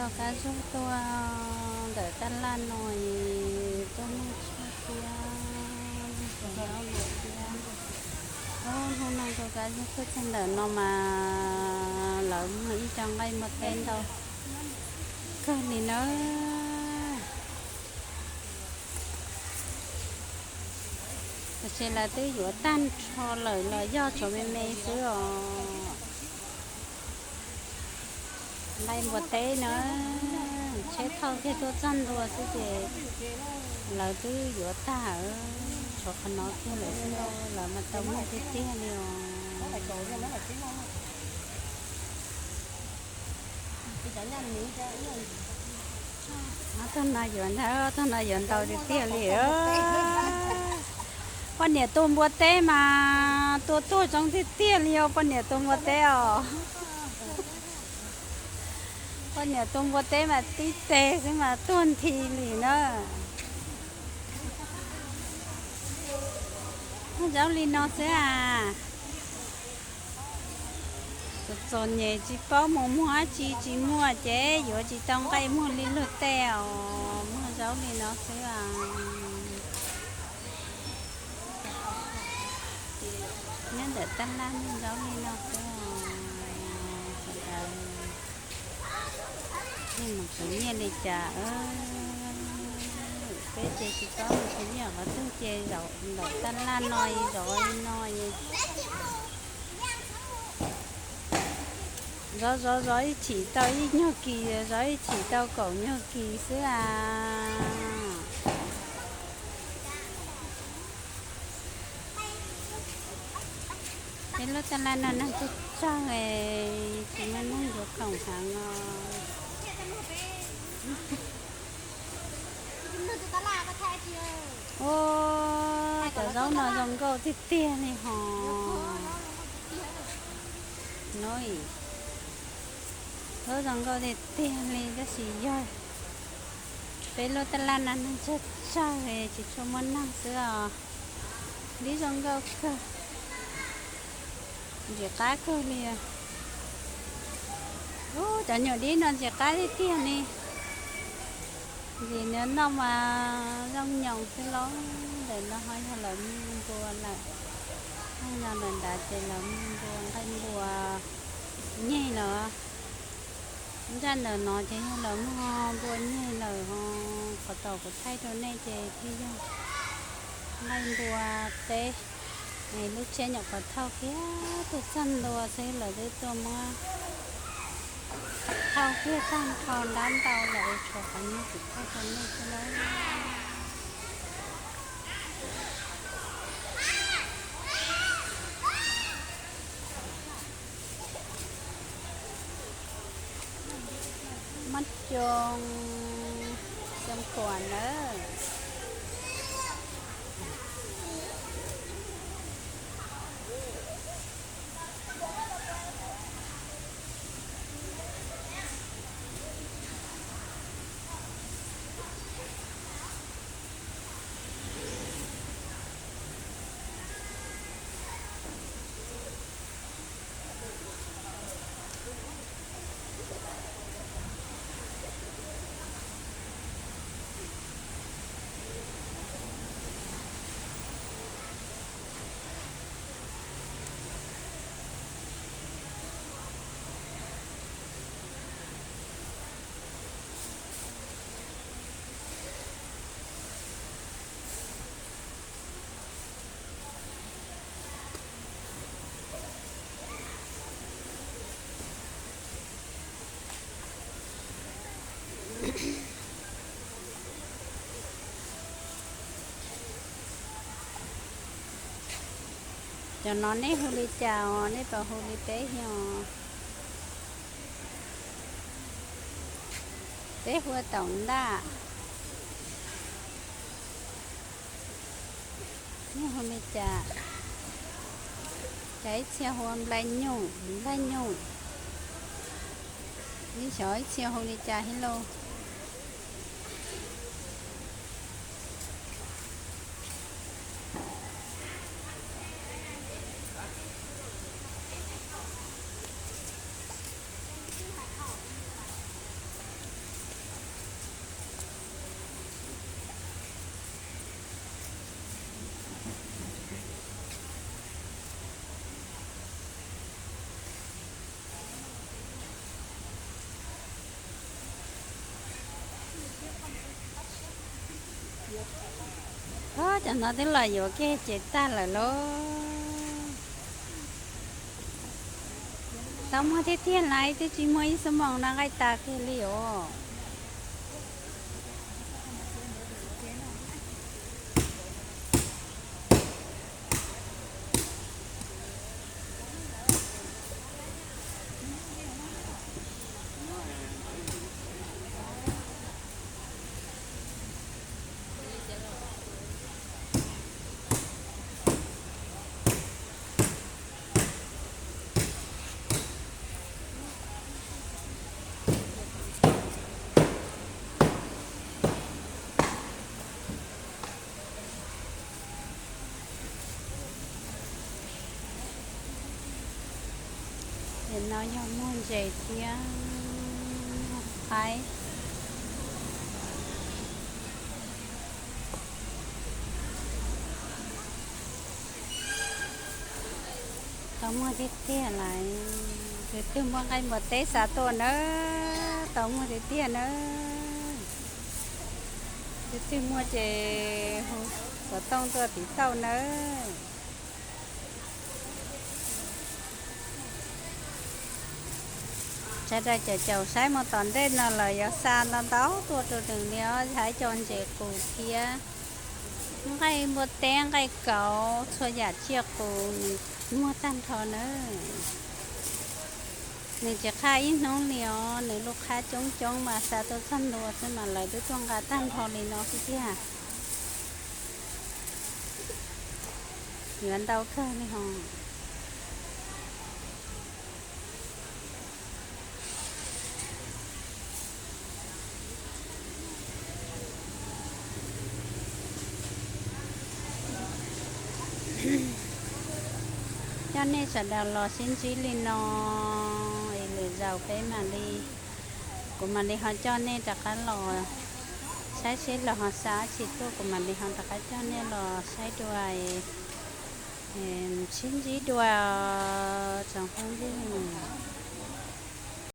Kab zog tuaj ntawm tab laj no, tuaj muag tshuaj thiab, muag zaub no thiab. Hnub no tus kab zog tuaj txog ntawm no mas lawv muag ib co nqaij npua teb ntau kawg li nawb. Tab sis lawv twb yuav tag nrho lawm los yog tshuav me me xwb os. Nqaij npua teb na, tsheb thauj kiag tuaj txog ntua xwb ces lawv twb yuav tag, tshuav qhov no kiag lawm xwb, lawv mas tau muag tiag tiag li os. Ob tug no yuav ntau, ob tug no yuav ntau tiag tiag li. Poj niam tua npua teb mas tua tuag zoo tiag tiag li os, poj niam tua npua teb os. Poj niam tua npua teb mas tib teg xwb mas tuag nthi li na. Muag zaub li no xwb as. Txom txom nyem tsis paub mus muag dab tsi tsis muaj ces yuav tsis tau nqaij muag li luag tej os, muag zaub li no xwb as. Nyob ntawm tab laj muag zaub li no xwb os. Sawv daws, nej mus khwv nyiaj li cas? Peb ces tsis paub mus khwv nyiaj qhov twg ces zaum ntawm tab laj no zov li no. Zov zov zov ib chim tau ib nyuag kis, zov ib chim tau kaum nyuag kis xwb as. Peb lub tab laj no neeg tsawg tsawg, tsis muaj neeg yuav khoom heev os. Ua, cov zaub no zoo nkauj tiag tiag li hos. No, zaub zoo nkauj tiag tiag li tab sis yog peb lub tab laj no neeg tsawg tsawg, tsis tshua muaj neeg xwb os. Dib zoo nkauj kawg, ntxim qab kawg li. Ub, cov nyuam dib no ntxim qab tiag tiag li. Ntxim nws noj mas zoo nyoos xwb lauj. Ntawm no ho yog lawv muag npua lawm. Nyob no lawm nrad ces lawv muag npua, nqaij npua nyeg lawm. Nraj ntawm no ces yog lawv muag npua nyeg lawm ho. Qhov tom kuv thaij rau nej ces thiaj yog nqaij npua teb. Lub tsheb nyuam qhuav thauj kiag tuaj txog ntua xwb lawv twb tuaj muab thauj kiag tag nrho ntab ntau lawm, tshuav qhov nyuag kuv thaij rau nej xwb nawb. Mob coo, coo kuam nawb. Cov no nej hu li cas os? Nej puas hu li peb os? Peb hu ua taum ntaj. Nej hu li cas? Cov ib txhia hu ua nplai nyuj, nplai nyuj. Ib xyov ib txhia hu li cas thiab lauj. Tam no twb los yuav kiag ces tag lawm lauj. Tau muag tiag tiag lauj, twb tsis muaj ib xuab moos no nqaij tas kiag li os. Ces no yog muag ntses thiab muag qaib. Tau muag tiag tiag lauj, tus twg muaj nqaij npua teb xa tuaj nawb, tau muag tiag tiag nawb. Tus twg muaj ces hu xov tooj tuaj tiv tauj nawb. Sawv daws caum caum saib mus tom ntej no lawm yuav xa ntau ntau tuaj rau nws li os, yog ib co ntses qus thiab nqaij npua teb nqaij kauv txhua yam tsiaj qus nws muag tag nrho nawb. Nws tsis qhaj ib hnub li os, nws lub qhab coob coob mas xa tuaj txog ntua xwb mas lawv twb tuaj nqa tag nrho li no xwb tiag. Yuav ntau kawg li hos. Coj nej sawv daws los sib ntsib li no es lwm zaus peb mam li, kuv mam li ho coj nej rov qab los saib seb lawv ho xa dab tsi tuaj, kuv mam li ho rov qab coj nej los saib dua, sib ntsib dua tsoom phooj ywg.